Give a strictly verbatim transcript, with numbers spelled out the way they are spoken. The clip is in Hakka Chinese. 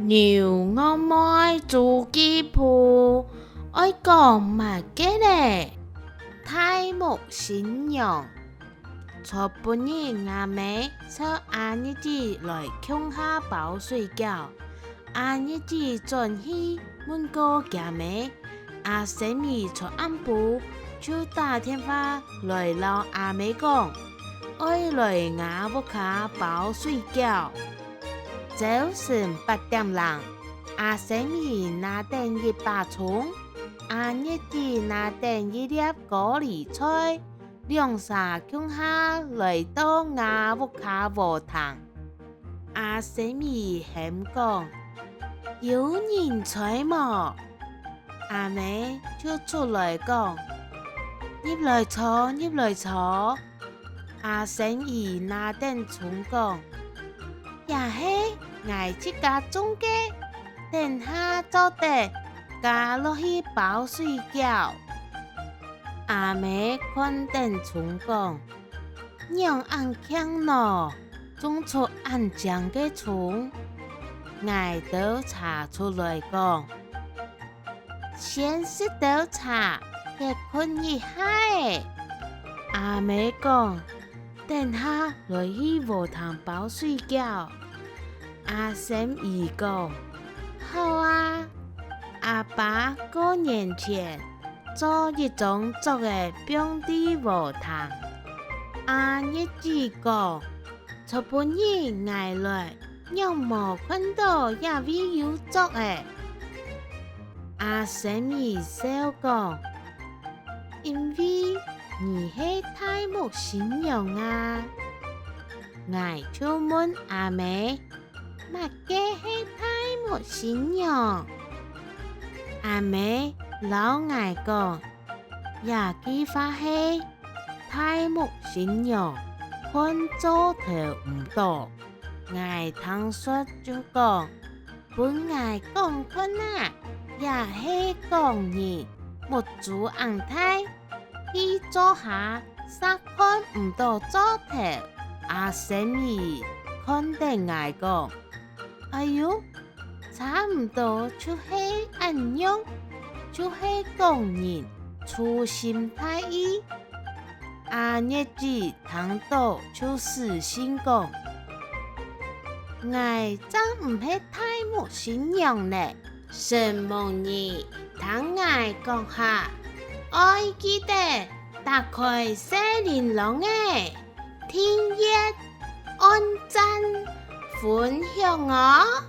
牛戇妹週記簿，愛講麼个咧？大目新娘。昨晡日吾姆邀阿月姊來共下包水餃，阿月姊轉去問過厥姆，阿仙姨昨暗晡就打電話來摎阿姆講，愛來吾屋下包水餃。 朝晨八點零，阿仙姨拿等一把蔥，阿月姊拿等一粒高麗菜，兩儕共下來到吾屋下禾埕。阿仙姨喊講：「有人在無？」阿姆就出來講：「入來坐，入來坐。」 阿仙姨拿等蔥講：「這係𠊎自家種个，等下做得加落去包水餃。」阿姆看等蔥講：「仰恁慶喏，種出恁靚个蔥！」𠊎兜茶出來講：「先食兜茶，歇睏一下仔。」阿姆講：「等下來去禾埕包水餃。」阿仙姨講：「好啊。」阿爸過年前做一張桌仔放在禾埕。阿月姊講：「昨晡日𠊎來，仰無看到這位有桌仔？」阿仙姨笑講：「因為你係大目新娘啊。」𠊎就問阿姆：「麼个係大目新娘？」阿姆摎𠊎講：「這句話係大目新娘看做頭毋著。」𠊎聽煞就講：「分𠊎講看啊，這係講人目珠恁大，去灶下煞看毋著灶頭。」阿仙姨看等𠊎講：「哎喲，差毋多就係恁樣，就係講人粗心大意。」阿月姊聽著就使性講：「𠊎正毋係大目新娘呢！承蒙你聽𠊎講下，愛記得打開細鈴啷仔，訂閱、按讚、分享哦！」